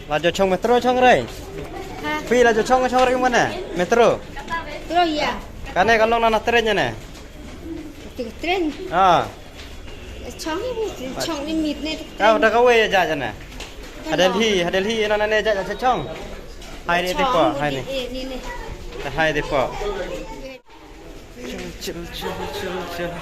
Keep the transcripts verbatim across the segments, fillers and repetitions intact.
La ju chong metro chong rei. Ha. Phi la ju chong chong rei mane? Metro. Metro ya. Kane ka long na na train ne? Ka train. Ah. Chong ni, chong ni mit ne. Ka da kawei ja ja ne. Ha Delhi, ha Delhi na na ne ja ja chong. Hai ni te po, hai ni. Ni ni. Hai te po. Chill, chill, chill, chill, chill.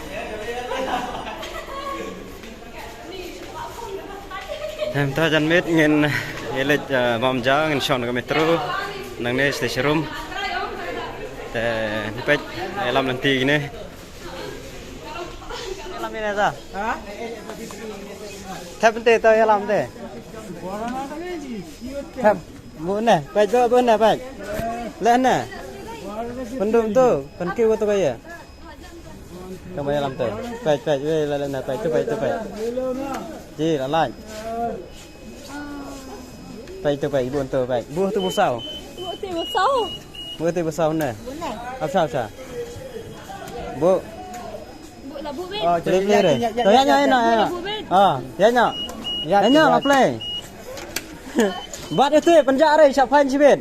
Em, ta jan miet ngin ïa leit, eh, bam ja, ngin shong ka metro. Nangne station room. Te peit, ïalam lynti ne. Ïalam ne ta. Ha? Thep te ta ïalam te. Thep. Bu ne, peit, bu, bu ne, peit. Leh ne. Pyndum tu, pynkiew tu ka ïa. Ka ma ïalam tu. Peit, peit, wei, leh, leh ne, peit, tu, peit, tu, peit. Ji, la, lait. Peit tu, peit, bu tu, peit. Bu tu bu saw. Bu tu bu saw. Bu tu bu saw ne. Bu ne. Ap saw, saw. Bu. Bu la bu, wei. Oh, play, play re. To ïa nya, ïa nya, ïa nya. Ah, ïa nya. Ïa nya la play. Bat ïa tu, pynjah re, shah fine shibit.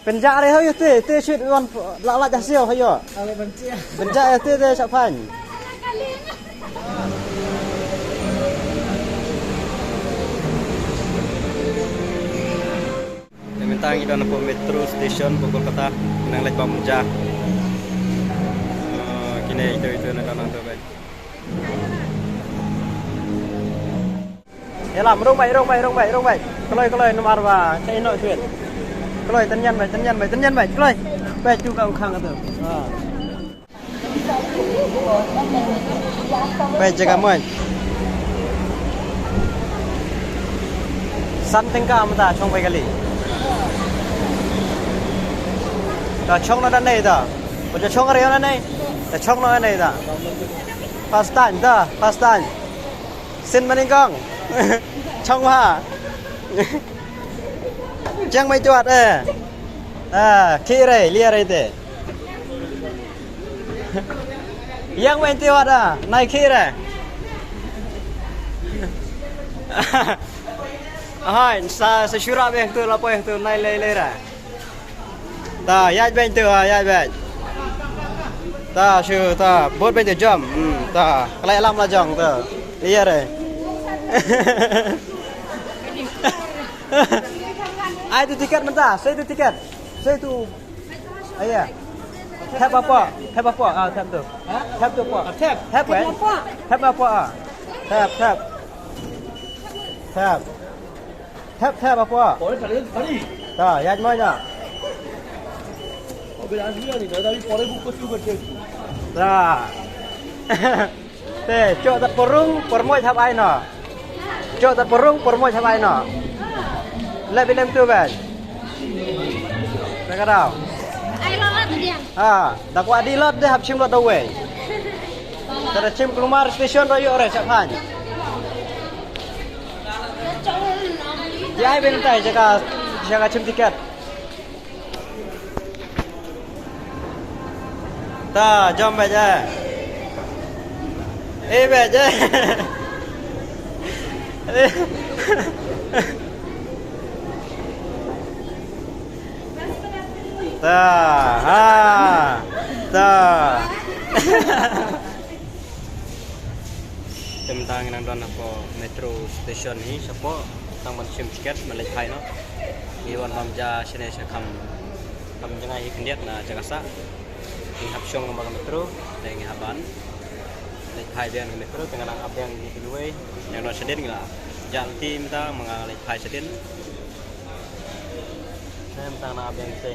Pynjah re ho ïa tu, tu shit wan la la jah sio ho ïa. Pynjah ïa tu, tu shah fine. Te mynta ngi don hapoh metro station hapoh Kolkata, nang leit bam ja. Oh, kine ito ito na don nangto bad. Ïalam, rung bad, rung bad, rung bad, rung bad. Kloi, kloi, namar ba ka ino shuit. Kloi, tynñian bad, tynñian bad, tynñian bad, kloi. Bad tu ka ong khang tu. Ha. Peit jaka mon. San tyngka mynta chong bai kali. Ta chong noh da nei ta. Ba chong re na nei. Ta chong noh nei ta. First time ta, first time. Sin maning kong. Chong ha. Chang mai tuat eh. Ah, khi re, lia re te. Yang mai tuat ah, nai khi re. Hai, sa sa shura beh tu la poi tu nai le le ra. Ta, ïaid bad tu, ha, ïaid bad. Ta, shu, ta, bud bad tu jam. Hmm, ta, klai lam la jong tu. Iya re. Ai tu tiket mynta, sei tu tiket. Sei tu. Aya. Tap apa? Tap apa? Ah, tap tu. Tap tu apa? Tap. Tap kan? Tap apa? Ah. Tap, tap. Tap. Thep thep apa? Ta, ïaid mo ïa. Ta. Te, chok tat por rung, por moit hap ai noh. Chok tat por rung, por moit hap ai noh. Leh bilem tu bad. Te ka daw. Ai lo tu dia. Ha, da kwah dih lot deh hap shim lot da uwei. Te da shim kulmar station da ïoh re shah phan. Ïa ai ben tai jaka, jaka shim tiket. Ta jom bad eh. Eh bad eh. Ta, ha, ta. Te mynta ngi nang don hapoh metro station hi, shapoh tang ban shim tiket ban leit phai noh. Ngi wan bam ja shane sha kham, kham jngai hi khyndiat na jaka sah. Ngi hap shong bad ka metro, te ngi hap ban leit phai biang ka metro, te nga nang ap biang hi kawei. Nang noh shadien ngi la jah lynti mynta, ma nga leit phai shadien. Te mynta nga nang ap biang te.